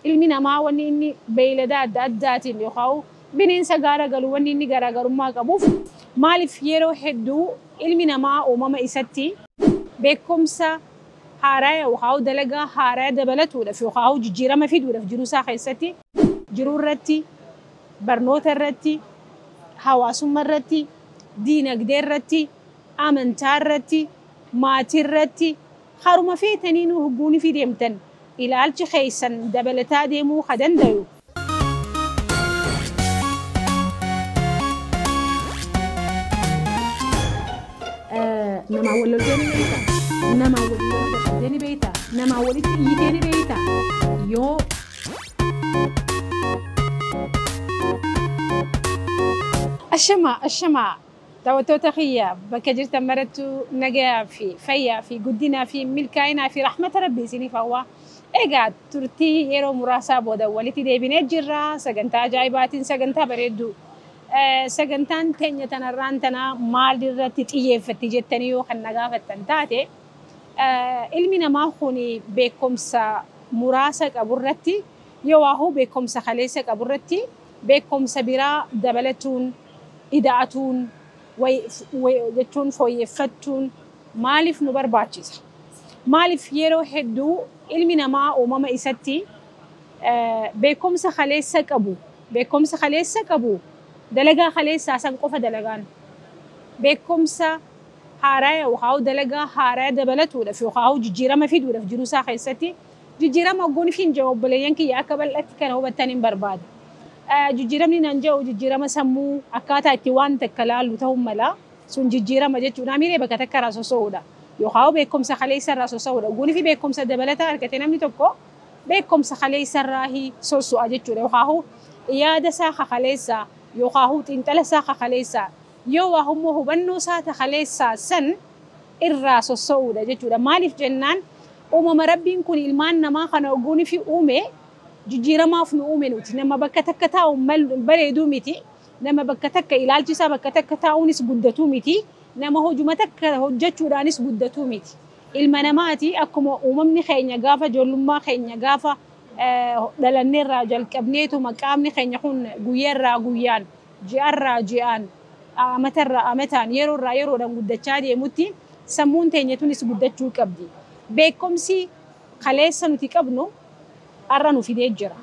Ilmi namaa wanni inni beeylada adda addaatiin yookaan bineensa gaara galu wanni inni garaagarummaa qabuuf maaliif yeroo hedduu ilmi namaa uumama isatti beekumsa haaraa yookaan dalagaa haaraa dabalatuudhaaf yookaan jijjiirama fiduudhaaf jiruu isaa keessatti jiruu irratti, barnoota irratti, hawaasummaa irratti, diinagdee irratti, amantaa irratti, maatii irratti haruma feetanii nu hubbuun fi deemtan ilaalchi keessan dabalataa deemuu ka danda'u. Namaa wal loltee ni beektaa? Namaa wal loltee ni beektaa? Namaa walitti iyyitee ni beektaa? Yoo Ashamaa ashamaa daawwattoota kiyya bakka jirtan marattuu nagayaa fi fayyaa fi guddinaa fi milkaa'inaa fi rahmata rabbii isiniif hawwaa. Egaa turtii yeroo muraasaa booda walitti deebinee jirra. Sagantaa ajaa'ibaatiin sagantaa bareedduu. Sagantaan teenya tanarraan tanaa maal irratti xiyyeeffatti jettanii yoo kan na gaafattan taate, ilmi namaa kun beekumsa muraasa qaburratti yoo waahuu beekumsa kaleessa qaburratti beekumsa biraa dabalatuun, ida'atuun, jechuun fooyyeffachuun maaliif nu barbaachisa? Maaliif yeroo hedduu ilmi namaa uumama isatti beekumsa kaleessa qabu, beekumsa kaleessa qabu dalagaa kaleessaa san qofa dalagaan beekumsa haaraa yookaan dalagaa haaraa dabalatuudhaaf yookaan jijjiirama fiduudhaaf jiruu isaa keessatti jijjiirama oggoon fi hin jiru obboleeyyan kiyya akka bal'atti kana hubattan hin barbaada. Jijjiiramni nan jedhu jijjiirama sammuu akkaataa itti waan takka laallu ta'uu mala sun jijjiirama jechuudha. Miiree bakka takka irraa soso'uudha. Yookaan beekumsa kaleessa irraa soso'uudha. Oggoon fi beekumsa dabalataa argate namni tokko beekumsa kaleessa irraa soso'a jechuudha. Yookaan yaada isaa kaleessaa yookaan xiinxala isaa kaleessaa yoo waa immoo hubannoo isaa kaleessaa san irraa soso'uudha jechuudha. Maaliif jennaan uumama rabbiin kun ilmaan namaa kana oggoon fi uume jijjiiramaaf nu uume nuti. Nama bakka takka taa'u bareeduu miti. Nama bakka takka ilaalchi isaa bakka takka taa'uunis guddatuu miti. Nama hojuma takka hojjechuudhaanis guddatuu miti. Ilma namaati akkuma uumamni keenya gaafa ijoollummaa keenya gaafa dhalanneerraa jalqabneetuma qaamni keenya kun guyyaarraa guyyaan, ji'arraa ji'aan, amatarraa amataan, yeroorraa yeroodhaan guddachaa deemutti sammuun teenya tunis guddachuu qabdi. Beekumsi kaleessa nuti qabnu har'a nu fidee jira.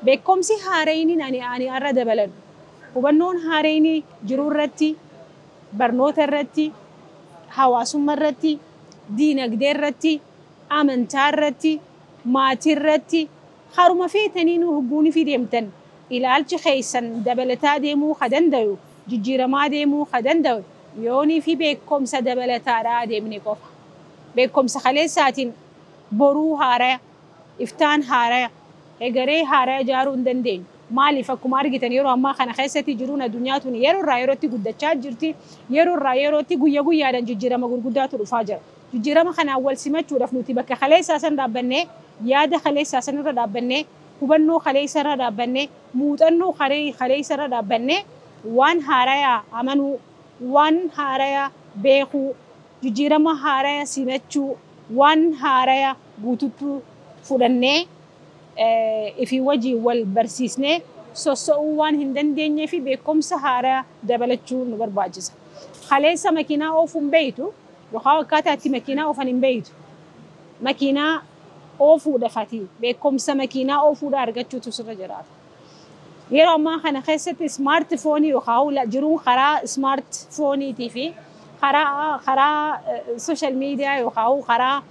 Beekumsi haarayni ani har'a dabaladhu. Hubannoon haarayni jiruu irratti, barnoota irratti, hawaasummaa irratti, diinagdee irratti, amantaa irratti, maatii irratti haruma feetanii nu hubbuun fi deemtan ilaalchi keessan dabalataa deemuu ka danda'u, jijjiiramaa deemuu ka danda'u yoonii fi beekumsa dabalataadhaa adeemne qofa. Beekumsa kaleessaatiin boruu haaraa, iftaan haaraa, egeree haaraa ijaaruu hin dandeenyu. Maaliif akkuma argitan yeroo ammaa kana keessatti jiruun addunyaa tun yeroo irraa yerootti guddachaa jirti. Yeroo irraa yerootti guyya guyyaadhaan jijjiirama gurguddaatu dhufaa jira. Jijjiirama kanaan wal simachuudhaaf nuti bakka kaleessaa san dhaabbannee, yaada kaleessaa san irra dhaabbannee, hubannoo kaleessa irra dhaabbannee, muuxannoo kaleessa irra dhaabbannee waan haaraa amanuu, waan haaraa beekuu, jijjiirama haaraa simachuu, waan haaraa guutuutti fudhannee ifii wajjin wal barsiisnee soso'uu waan hin dandeenyee fi beekumsa haaraa dabalachuu nu barbaachisa. Kaleessa makiinaa oofuu hin beektu yookaan akkaataa itti makiinaa oofan hin beektu. Makiinaa oofuudhaaf ati beekumsa makiinaa oofuudhaa argachuutu sirra jiraata. Yeroo ammaa kana keessatti ismaartifoonii yookaan jiruun karaa ismaartifooniitii fi karaa sooshaal miidiyaa yookaan karaa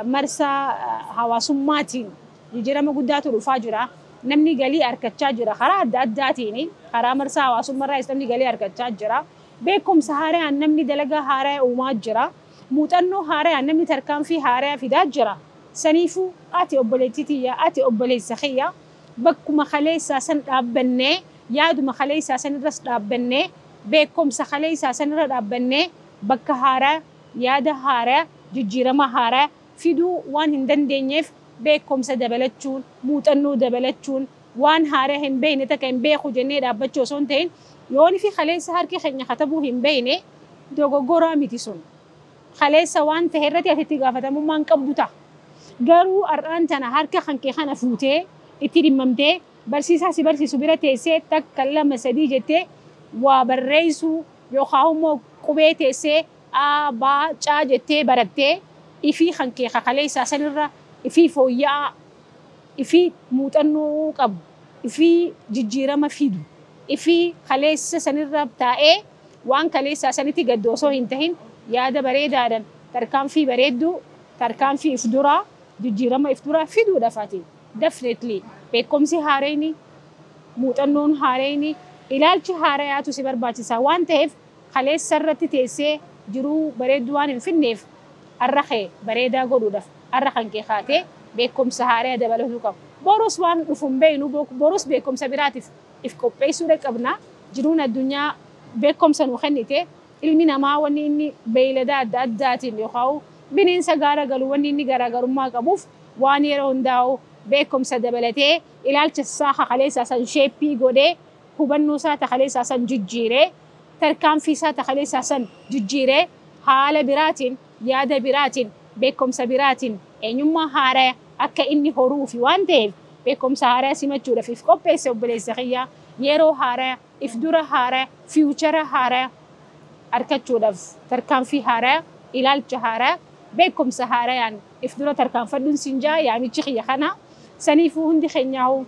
marsaa hawaasummaatiin jijjiirama guddaatu dhufaa jira. Namni galii argachaa jira karaa adda addaatiin, karaa marsaa hawaasummaarraas namni galii argachaa jira. Beekumsa haaraan namni dalagaa haaraa uumaa jira. Muuxannoo haaraan namni tarkaanfii haaraa fidaa jira. Saniifuu ati obboleettii tiyya, ati obboleessa kiyya bakkuma kaleessaa san dhaabbannee, yaaduma kaleessaa san irras dhaabbannee, beekumsa kaleessaa san irra dhaabbannee bakka haaraa, yaada haaraa, jijjiirama haaraa fiduu waan hin dandeenyeef beekumsa dabalachuun, muuxannoo dabalachuun, waan haaraa hin beekne takka hin beeku jennee dhaabbachuu osoo hin ta'in yoon fi kaleessa harki keenya katabuu hin beekne dogoggoraa miti sun. Kaleessa waan ta'e irratti ati itti gaafatamummaan qabdu ta'a. Garuu har'aan tana harka kan kee kana fuutee itti dhimmamtee barsiisaa si barsiisu bira teessee takka lama sadii jettee waa barreessuu yookaan immoo qubee teessee A, B, C jettee barattee ifii kan kee kakaleessaa sanirra ifii fooyya'aa, ifii muuxannoo qabu, ifii jijjiirama fidu, ifii kaleessa sanirra taa'ee waan kaleessaa sanitti gaddu osoo hin tahin yaada bareedaadhaan tarkaanfii bareedduu, tarkaanfii if duraa, jijjiirama if duraa fiduudhaaf ati definitely beekumsi haareenii, muuxannoon haareenii, ilaalchi haarayaatu si barbaachisa waan ta'eef kaleessa irratti teessee jiruu bareedduu waan hin finneef har'a kee bareedaa godhuudhaaf har'a kan kee kaatee beekumsa haaraa dabalatuu qabu. Borus waan dhufu hin beeknu, borus beekumsa biraatiif if qopheessuudha qabna. Jiruun addunyaa beekumsa nu kennite. Ilmi namaa wanni inni beeylada adda addaatiin yookaan bineensa gaara galu wanni inni garaagarummaa qabuuf waan yeroo hundaa'u beekumsa dabalatee ilaalcha isaa kaleessaa san shape godhee, hubannoo isaa kaleessaa san jijjiiree, tarkaanfii isaa kaleessaa san jijjiiree, haala biraatiin, yaada biraatiin, beekumsa biraatiin eenyummaa haaraa akka inni horuufi waan ta'eef beekumsa haaraa simachuudhaaf if qopheesse. Obboleessa kiyyaa, yeroo haaraa, if dura haaraa, future haaraa argachuudhaaf tarkaanfii haaraa, ilaalcha haaraa, beekumsa haarayaan if dura tarkaanfadhuun siin jaa. Yaamichi kiyya kana. Saniifuu hundi keenyaa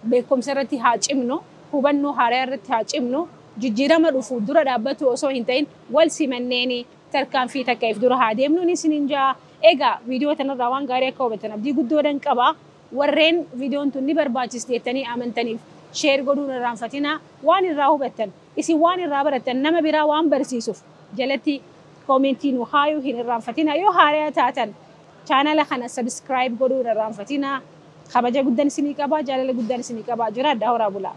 beekumsa irratti haa cimnu, hubannoo haaraa irratti haa cimnu. Jijjiirama dhufu dura dhaabbatu osoo hin ta'in wal simanneeni tarkaanfii takka if dura haa deemnuun isiniin jaa. Egaa viidiyoo tanarraa waan gaarii akka hubatan abdii guddoodhan qaba. Warreen viidiyoon tun ni barbaachiste jettanii amantaniif share godhuun irraanfatinaa. Waan irraa hubattan, isin waan irraa barattan nama biraa waan barsiisuuf jalatti comment nu haayuu hin irraanfatinaa. Yoo haaraa taatan channel kana subscribe godhuu hin irraanfatinaa. Kabaja guddaan isinii qaba, jaalala guddaan isinii qaba. Jiraadhaa, horaa bulaa.